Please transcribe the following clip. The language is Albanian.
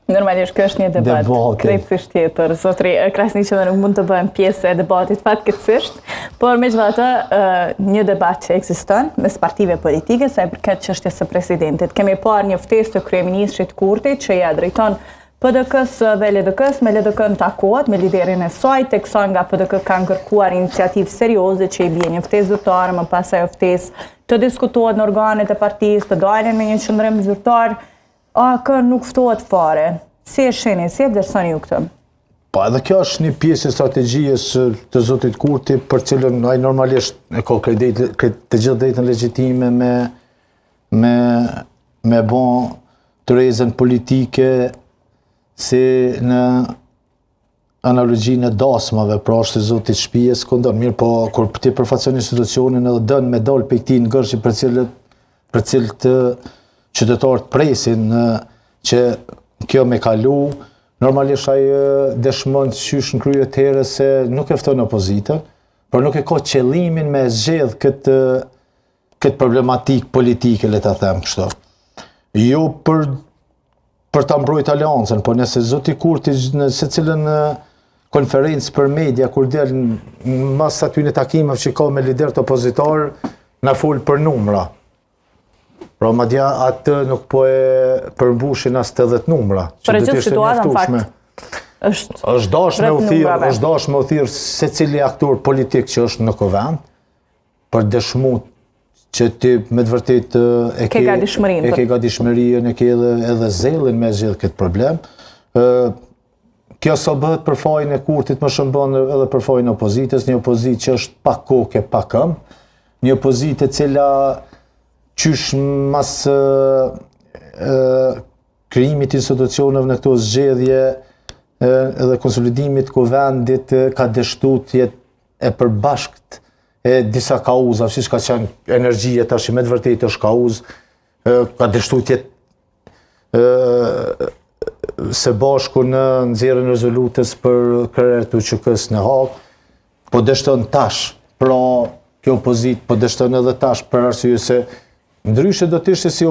Normalisht, kjo është një debat krejtësisht tjetër. Zotri Krasniqi dhe nuk mund të bëhem pjesë e debatit fatkeqësisht, por megjithatë një debat që ekziston mes partive politike sa i përket çështjes së presidentit. Kemi parë një ftesë të kryeministrit Kurti që ia drejton PDK-së dhe LDK-së, me LDK-në takohet me liderin e saj, teksa nga PDK kanë kërkuar iniciativë serioze që i bie një ftesë zyrtare, më pas ajo ftesë të diskutohet në organet e partisë, të dalin me një qëndrim zyrtar, AAK nuk ftohet fare. Si e shihni, si e vlerësoni ju këtë? Po edhe kjo është një pjesë e strategjisë të zotit Kurti, për cilën ai normalisht e ka krejt të gjithë drejtën legjitime me me me bo tryezën politike si në analogjinë e dasmave, pra është i zoti i shpijës, kundon, mirëpo, kur ti përfaqëson institucionin edhe don me dalë prej këtij ngërçi për cilët, për cilët qytetarët presin që kjo me kalu, normalisht ai dëshmon qysh në krye të herës se nuk e fton opozitën, por nuk e ka qëllimin me zgjedh këtë këtë problematikë politike, le ta them kështu. Jo për për ta mbrojt aleancën, po nëse zoti Kurti në secilën konferencë për media kur del mas atyne takimeve që ka me liderët opozitar, na fol për numra. Pra madje atë nuk po e përmbushin as 80 numra, që do të ishte mjaftueshme. Është është dash me u thirr, është dash me u thirr secili aktor politik që është në kuvend për dëshmu që ti me të vërtetë e ke gatishmërinë. E ke gatishmërinë, e ke edhe edhe zellin me zgjidh këtë problem. Ë kjo s'o bëhet për fajin e Kurtit, më shumë bën edhe për fajin e opozitës, një opozitë që është pa kokë e pa këmbë, një opozitë e cila qysh mas ë krijimit të institucioneve në këto zgjedhje edhe konsolidimit të kuvendit ka dështu të jetë e përbashkët e disa kauzave, siç ka qenë energjia tash me të vërtetë është kauzë, ka dështu të jetë së bashku në nxjerrjen e rezolutës për krerët e UÇK-së në Hagë, po dështon tash, pra kjo opozitë po dështon edhe tash për arsye se ndryshe do të ishte si.